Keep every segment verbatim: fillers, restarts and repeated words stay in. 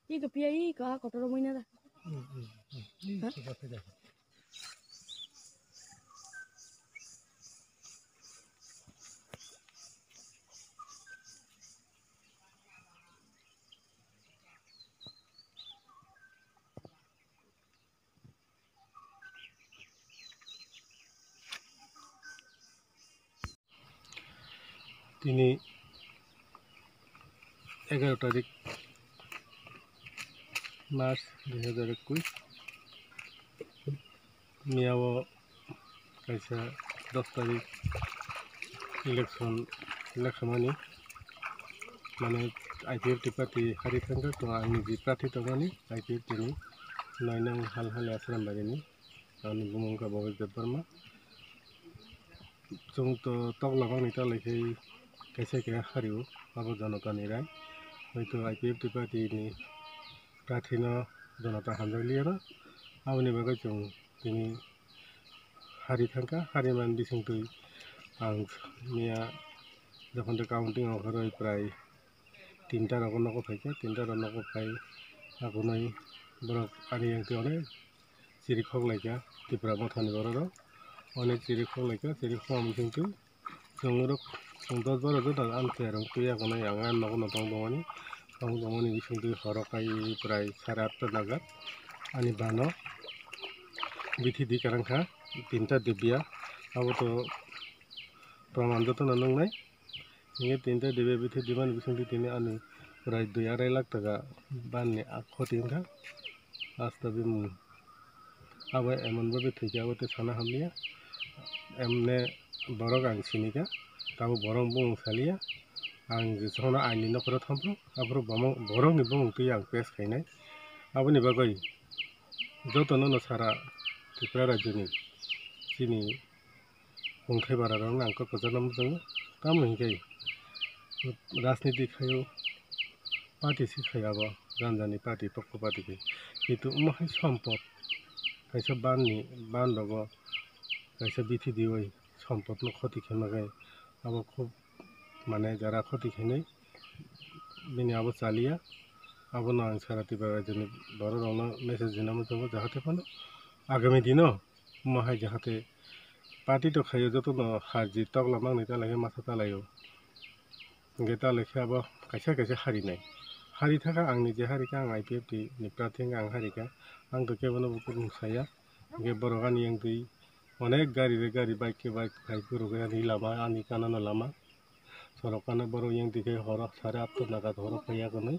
Iko pia iko a kotor moina da. Tini egaro tarik March dui hazar ekwis, miyao kaisa dos tarik election, election mani, mane I P F T party hari thangkha, to ang niji prarthi tongmani I P F T ni, noinang hal hal Asram barini, ani bumung kha Bhabesh Debbarma. Chwng to tokla bangni talai khai kaisa khe hario, abo Janata ni rai. Hoito I P F T party ni prarthi no Janata hamjak liya no. Aboni bagwi chwng tini hari thangkha, hari man bising twi ang miya jokhon de counting ongkhorwi prai tinta rogo nogo phaikha, tinta rogo nogo phai agonoi borok ani yang twi onek chiri khok laikha Tipra Motha ni borok rok, onek chiri khok laikha, chiri khok bising twi chwng rok chwng dos baro jora ani twi arong twi agonoi ang ani nogo no tong tongmani, tong tongmani bising twi horo kai prai sare atta nagar ani bano bithi di karang kha tinta dibya abo to proman joto no nungnai. Hingke tinta dibe bithi dimani bisingtwi tini ani prai dui arai lakh taka banni a khoti wngkha. Hasta bini abo emon bhabe thwikhe abo tei sana hamliya. Emne borok ang sinikha, tabuk borok bumung saliya. Ang jesakhano aini nokhoro thampro, aphuru borokni bumung twi ang pes khainai. Aboni bagwi jotono no sara Tripura rajyoni chini Kongthai bara rok no ang kok kwchangma muchungo. Tamo hinkhe rajniti khaio party si khai abo jani jani party pokto party khai. Kintu omo hai sompot kaisa ban ni ban rogo kaisa bithi diwi sompot no khoti khaima khai abo khub mane jara khoti khainai bini abo chaliya. Abono ang sara Tripura rajyoni borok rok no message rina muchungo jahate phano agami dino Omo hai jahate party to khaio jotono har jit tokla mangni ta lai khe masa ta laio. Hingke ta lai khe abo kaisa kaisa hari nai. Hari thaka ang nije hari kha, ang I P F T ni prarthi wngkha, ang hari kha. Ang to kebono bo kunu saya. Hingke borok ani yang twi onek gari re gari, bike ke bike phai phuru khe ani lama, ani kanano lama. Sorok kana borok yang twi khe horo sare atta naga horo phaiya kwnwi.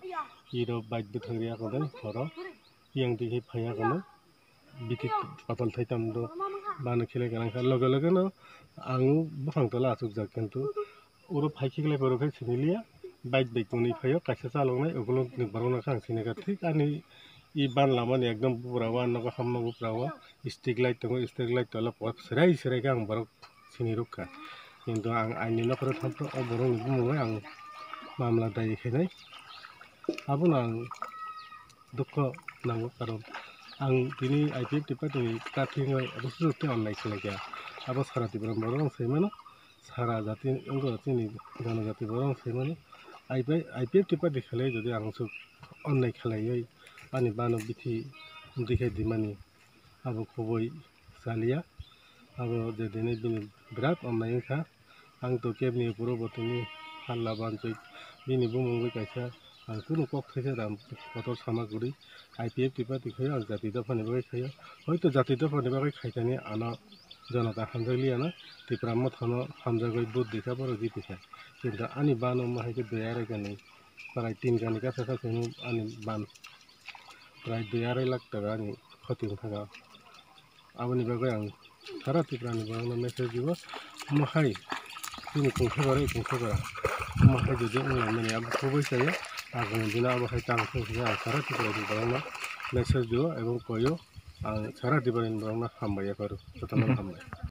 Iro bike bwthang riya kwnwi horo yang twi khe phaiya kwnwi. Bithi patal thai tam do bana khilai kana kha loge loge no ang buphang tola achuk jak kintu oro phai khiklai borok khai sini liya bike bai tongwi phaio kaisa chalok nai ukulok ni borok no kha ang sini kha thik ani i ban lama ni ekdom bupra o ang nogo ham nogo bupra o street light tongo street light tola serai serai khe ang borok sini rwkha kintu ang aini nokhoro thampro o borok ni bumung bai ang mamla dai khainai abono ang dukho nango, karon ang tini I P F T party ni prarthi wngwi rwchapjak tei annai khlaikha. Abo sara Tripura ni borok rok sai mano, sara jati wngkha chini janajati borok rok sai mano. I P F T party khlai jodi ang swk annai khlaiwi ani bano bithi wngwi khe dimani abo khoboi chaliya. Abo je dinwi bini birat annai wngkha. Ang to kebni uphuru bo tini halla bansoi bini bumung bai kaisa ang kunu kok thaisa da kotor sama kwrwi I P F T party khaio ang jati dophani bagwi khaio. Hoito jati dophani bagwi khaitani ano jonata hamjak liya na Tipra Mothano hamjagwi vote rikha borok jipikha. Kintu ani ban omo hai khe dui arai kani prai tin kani kasa kasa hino ani ban prai dui arai lakh taka ani khoti wngkha. Aboni bagwi ang sara Tripura ni borok no message dibo. Omo hai chini kongthai bara, kongthai bara. Omo hai jodi wng lai mani abo kubui chaya. Agang dino abo hai tang thung khe ang sara Tripura ni borok no message dibo ebong koyo ang sara Tripura ni borok no hambai yapharo. Jotono hambai.